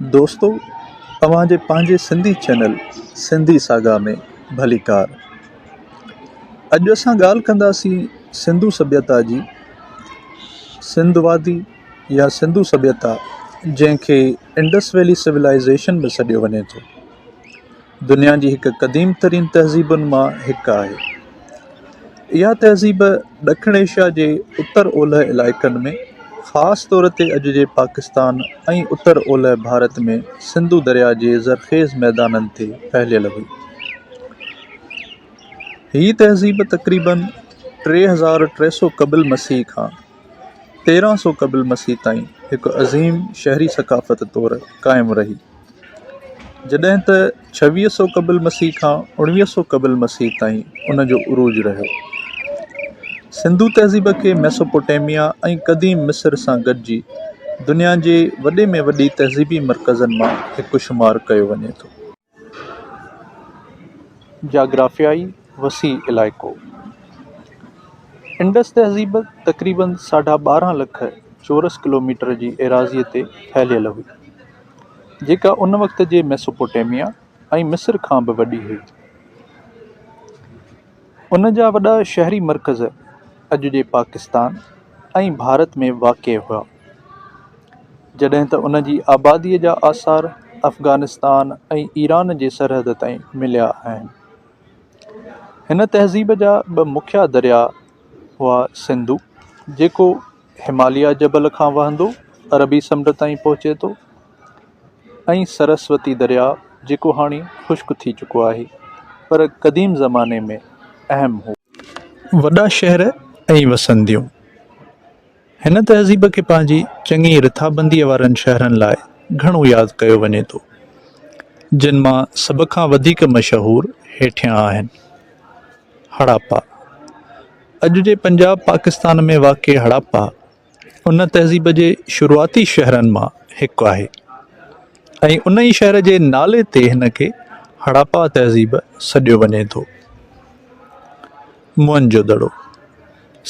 دوستو اوهان جي پنهنجي سنڌي چينل سنڌي ساگا ۾ ڀليڪار. اڄ اسان ڳالهه ڪنداسين سنڌو سڀيتا جي، سنڌ وادي يا سنڌو سڀيتا جنهن کي انڊس ويلي سولائيزيشن به سڏيو وڃي ٿو. دنيا جي هڪ قديم ترين تهذيبن مان هڪ آهي. اها تهذيب ڏکڻ ايشيا جي اتر اولهه علائقن ۾ خاص طور تي اڄ جي پاڪستان ۽ اتر اولهه ڀارت ۾ سنڌو درياء جي زرخيز ميدانن تي ڦهليل هئي. هي تهذيب تقريباً 3300 قبل مسيح کان 1300 قبل مسيح تائين هڪ عظيم شهري ثقافت طور قائم رهي. جڏهن ته ڇويهه سو قبل مسيح کان اڻويهه سو قبل مسيح تائين ان جو عروج رهيو. سنڌو تهذيب کي ميسوپوٽيميا ۽ قديم مصر سان گڏجي دنيا جي وڏي ۾ وڏي تهذيبي مرڪزن مان هڪ شمار ڪيو وڃي ٿو. جاگرافيائي وسيع علائقو، انڊس تهذيب تقريباً ساڍا 12 لک چورس ڪلوميٽر جي ايراضيء تي ڦهليل هئي. جيڪا ان وقت جي ميسوپوٽيميا ۽ مصر کان به وڏي هئي. ان جا وڏا شهري مرڪز اڄ جي پاڪستان ۽ ڀارت ۾ واقع هئا، جڏهن ته ان جي آباديء جا آثار افغانستان ۽ ايران جي سرحد تائين مليا آهن. هن تهذيب جا ٻه مکيه درياء هئا سنڌو، جيڪو هماليه جبل کان وهندو عربي سمنڊ تائين پهچي ٿو ۽ سرسوتي درياء جيڪو هاڻي خشڪ ٿي چڪو آهي پر قديم زماني ۾ اهم هو. وڏا شهر ۽ وسنديون، هن تهذيب کي پنهنجي چڱي رٿابنديء وارن شهرن لاء گهڻو ياد ڪيو وڃي ٿو، جن مان سڀ کان وڌيڪ مشهور هيٺيان آهن. هڙاپا، اڄ جي پنجاب پاڪستان ۾ واقع هڙاپا ان تهذيب جي شروعاتي شهرن مان هڪ آهي ۽ ان ئي شهر جي نالي تي هن کي هڙاپا تهذيب سڏيو وڃي ٿو. موئن جو دڙو،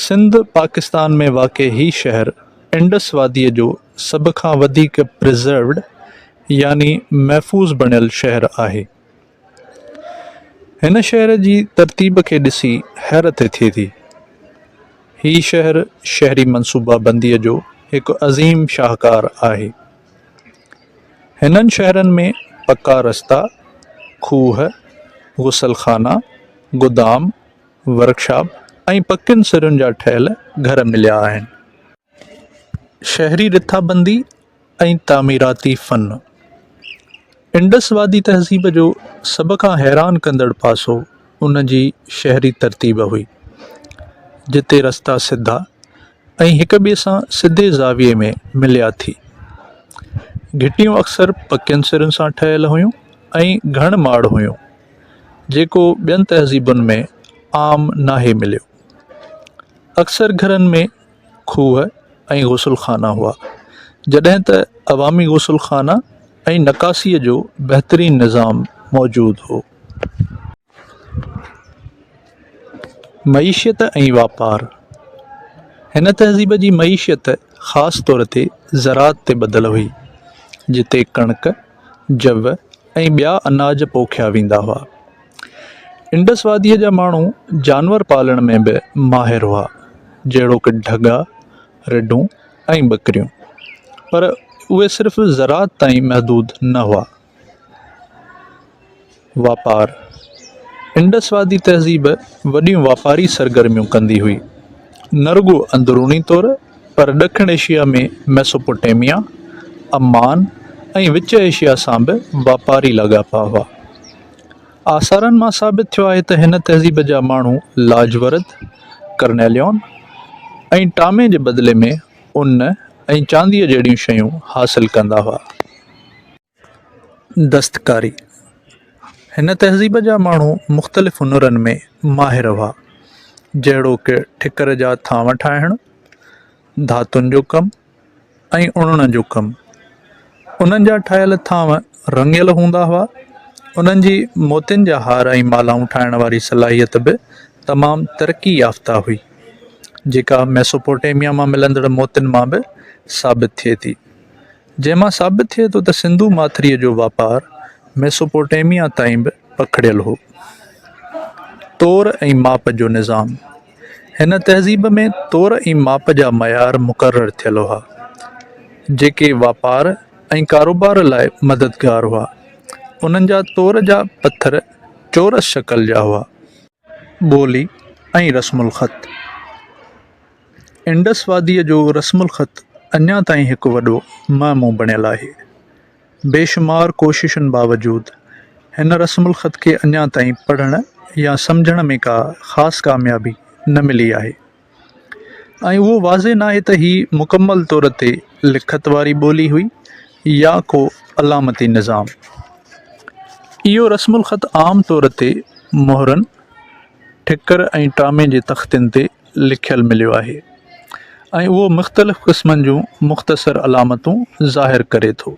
سنڌ پاڪستان ۾ واقع هي شهر انڊس واديء جو سڀ کان وڌيڪ پريزروڊ يعني محفوظ بڻيل شهر آهي. هن شهر جي ترتيب کي ڏسي حيرت ٿئي ٿي. هي شهر شهري منصوبه بنديء جو هڪ عظيم شاهڪار آهي. هنن شهرن ۾ پڪا رستا، کوهه، غسل خانا، گدام، ورڪشاپ ۽ پڪين سرن جا ٺهيل گهر مليا آهن. شهري رٿابندي ۽ تعميراتي فن، انڊس وادي تهذيب جو سڀ کان حيران ڪندڙ پاسو ان جي شهري ترتيب هئي، جتي رستا سڌا ۽ هڪ ٻئي سان سڌي زاويي ۾ مليا ٿي. گهٽيون اڪثر پڪين سرن سان ٺهيل هيون ۽ گهڻ ماڙ هيون، جيڪو ٻين تهذيبن ۾ عام ناهي مليو. اڪثر گهرن ۾ کوهه ۽ غسل خانا هئا، جڏهن ته عوامي غسل خانا ۽ نڪاسيء جو بهترين نظام موجود هو. معيشت ۽ واپار، هن تهذيب جي معيشت خاص طور تي زراعت تي ٻڌل هئي، جتي ڪڻڪ، جو ۽ ٻيا اناج پوکيا ويندا هئا. انڊس واديء جا ماڻهو جانور پالڻ ۾ به ماهر هئا، جهڙوڪ ڍڳا، رڍون ۽ ٻڪريون. پر اهي صرف زراعت تائين محدود نه هئا. واپار، انڊس وادي تهذيب وڏيون واپاري سرگرميون ڪندي هئي، نه رڳو اندروني طور پر ڏکڻ ايشيا ۾ ميسوپوٽيميا، عمان ۽ وچ ايشيا سان به واپاري لاڳاپا هئا. آثارن مان ثابت ٿيو آهي ته هن تهذيب جا ماڻهو لاجورد، ڪرنيليون ۽ ٽامي جي بدلي ۾ ان ۽ چانديء جهڙيون شيون حاصل ڪندا هئا. دستڪاري، هن تهذيب جا ماڻهو مختلف هنرن ۾ ماهر هئا، جهڙوڪ ٺڪر جا ٿانو ٺاهڻ، ڌاتن جو ڪم ۽ اڻڻ جو ڪم. انهن جا ٺاهيل ٿانو رڱيل هوندا هئا. انهن جي موتين جا هار ۽ مالائون ٺاهڻ واري صلاحيت به تمام ترقي يافته هئي، جيڪا ميسوپوٽيميا مان ملندڙ موتين مان به ثابت ٿئي ٿي. جنهن مان ثابت ٿئي ٿو ته سنڌو ماٿريء جو واپار ميسوپوٽيميا تائين به پکڙيل هو. تور ۽ ماپ جو نظام، هن تهذيب ۾ تور ۽ ماپ جا معيار مقرر ٿيل هئا، جيڪي واپار ۽ ڪاروبار لاء مددگار هئا. انهن جا تور جا پٿر چورس شڪل جا هئا. ٻولي ۽ رسم الخط، انڊس واديء جو رسم الخط اڃا تائين هڪ وڏو معمو بڻيل آهي. بيشمار ڪوششن باوجود هن رسم الخط کي اڃا تائين پڙهڻ يا سمجهڻ ۾ ڪا خاص ڪاميابي نه ملي آهي ۽ اهو واضح ناهي ته هي مڪمل طور تي لکت واري ٻولي هئي يا ڪو علامتي نظام. اهو رسم الخط عام طور تي مهرن، ٺڪر ۽ ٽامي جي تختين تي لکيل مليو آهي ۽ اهو مختلف قسمن جون مختصر علامتون ظاهر ڪري ٿو.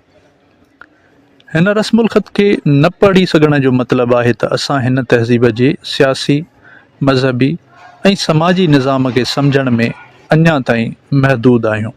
هن رسم الخط کي نه پڙهي سگهڻ جو مطلب آهي ته اسان هن تهذيب جي سياسي، مذهبي ۽ سماجي نظام کي سمجهڻ ۾ اڃا تائين محدود آهيون.